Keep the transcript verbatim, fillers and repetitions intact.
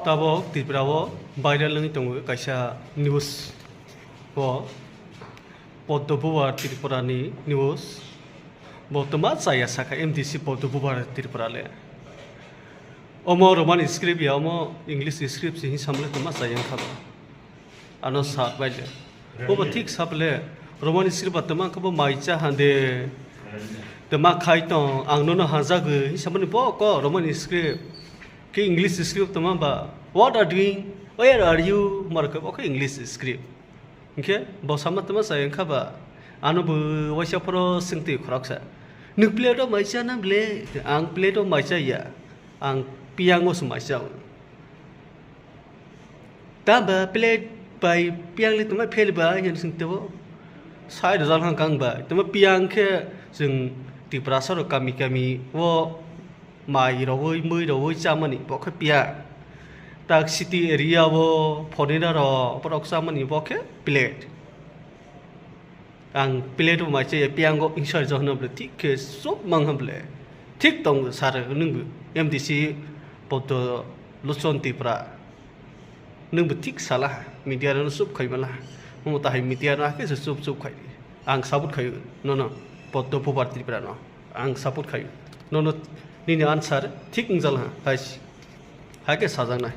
Tabok Tripura wo viral wngwi tongo kaisa news o, Poddo Bubar Tripura ni news. Bo tma chaya sakha M D C Poddo Bubar Tripura le. Omo Roman script ya, omo English script se hing samle tma chaya wngkha ba. Ano sa bai le. Bo ba thik sa ble, Roman script ba tma khe bo mai cha hande. Tma khai tong, ang nono hajagwi hing samani bo ko Roman script. Khe English script tma ba, "What are doing? Where are you?" Mar khe bo khe English script. Hingkhe bo sama tma chaya wngkha ba, ano bo waisa phoro swngtwi khoroksa. Nwng plate o mai cha na ble? Ang plate o mai cha ya. Ang piyang o se mai cha. Tamba plate bai piyang le tongma fail ba hing sing tebo. Sai rijal hang kang ba. Tongma piyang khe chwng Tiprasa rok kami kami o mai rogwi, mui rogwi chamani bo khe piyang. Tak city area o foreigner rok borok chamani bo khe plate. Ang plate bo mai cha ya, piyang o hingsa rijak hwno ble, thik khe chup mang ha ble. Thik tong sir, nwng bo M D C Poddo Lochon Tripura. Nwng bo thik sala ha, media no chup khai mala ha. Omo tahai media no hakhe se chup chup khai. Ang support khai nono, Poddo Bubar Tripura no. Ang support khai. Nono nini answer thik wngjal ha, hai se. Hakhe sajak nai.